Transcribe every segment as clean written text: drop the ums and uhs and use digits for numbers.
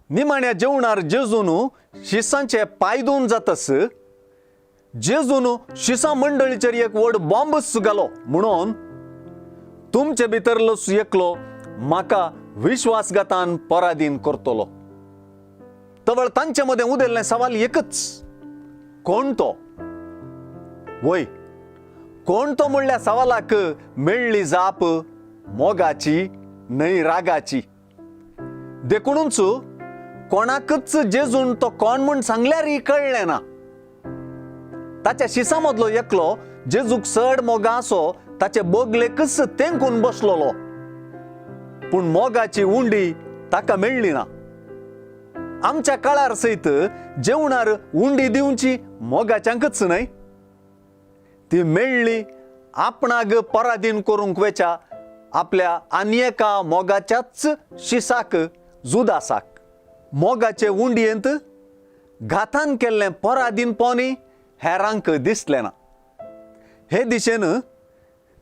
निमाण्या जेवणार जेजून शिसांचे पांय धुवन जातस जेजून शिसां मंडळीचेर एक व्हड बॉम्बच घालो म्हणून तुमचे भितरलोच एकलो म्हाका विश्वासघातान पराधीन करतलो. तवळ तांचे मदें उदेल्लें सवाल एकच, कोण तो? वय, कोण तो म्हणल्या सवालाक मेळ्ळी जाप मोगाची न्हय रागाची. देखुनूच कोणाकच जेजून तो कोण म्हूण सांगल्यारय कळ्ळें ना. ताच्या शिसां मदलो एकलो जेजूक चड मोगा आसो ताचे बगलेकच तेंकून बसलोलो, पूण मोगाची उंडी ताका मेळ्ळी ना. आमच्या काळार सयत जेवणार उंडी दिवची मोगाच्यांकच न्हय, ती मेळ्ळी आपणाक पराधीन करूंक वेच्या आपल्या आनी एका मोगाच्याच शिसाक, जुदासाक. मोगाचे उंडयेंत घातान केल्लें पराधीनपणी हेरांक दिसलें ना. हे दिशेन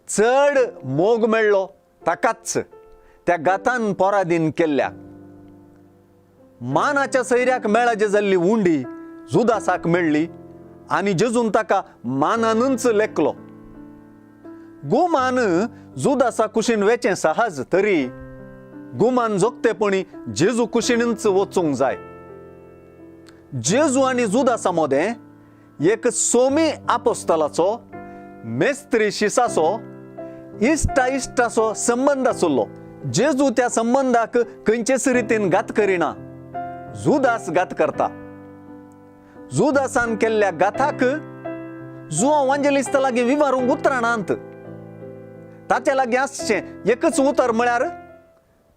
चड मोग मेळ्ळो ताकाच, त्या घातान पराधीन केल्ल्या. मानाच्या सैऱ्याक मेळाचे जाल्ली उंडी जुदासाक मेळ्ळी आनी जेजून ताका मानानूच लेखलो. गुमान जुदासा कुशीन वेचें सहज, तरी गुमान जोगतेपणी जेजू कुशीनूच वचूंक जाय. जेजू आनी जुदासा मदें एक सोमी आपोस्तलाचो, मेस्त्री शिसाचो, इश्टा इश्टाचो संबंद आशिल्लो. जेजू त्या संबंदाक खंयचेच रितीन घात करिना, जुदास घात करता. जुदासान केल्ल्या घाताक जुआंव वांजेलिस्ता लागीं विवारूंक उतरां नात. ताच्या लागीं आसचें एकच उतर म्हळ्यार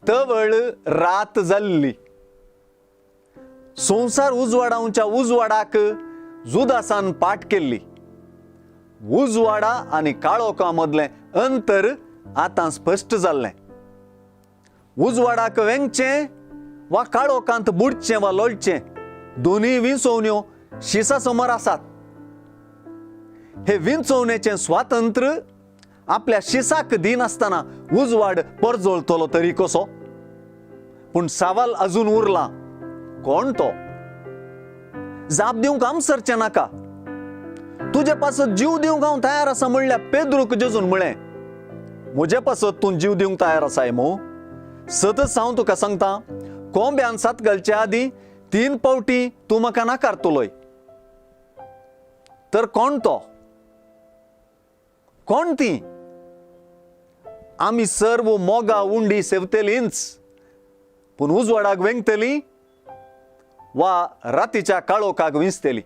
तवळ रात जाल्ली. संवसार उजवाडावच्या उजवाडाक जुदासान पाट केल्ली. उजवाडा आनी काळोखा मदलें अंतर आतां स्पश्ट जाल्लें. उजवाडाक वेंगचें वा काळोखांत बुडचें वा लोळचें, दोनूय विंचोवण्यो शिसा समोर आसात. हे विंचोवणेचें स्वातंत्र्य आपल्या शिसाक दिनासतना उजवाड परजळटलो तरी कसो? पूण सवाल अजून उरला, कोण तो? जाप दिवंक आमसरचें नाका. तुजे पासत जीव दिवंक हांव तयार आसा म्हणल्यार पेद्रूक जेजून म्हळें, म्हजे पासत तूं जीव दिवंक तयार आसाय मू? सतच हांव तुका सांगता, कोंब्यान सात घालचे आदीं 3 फावटी तूं म्हाका नाकारतलोय. तर कोण तो? कोण ती? आमी सर्व मोगा उंडी सेवतलींच, पूण उजवाडाक वेंगतली वा रातीच्या काळोखाक विंचतली.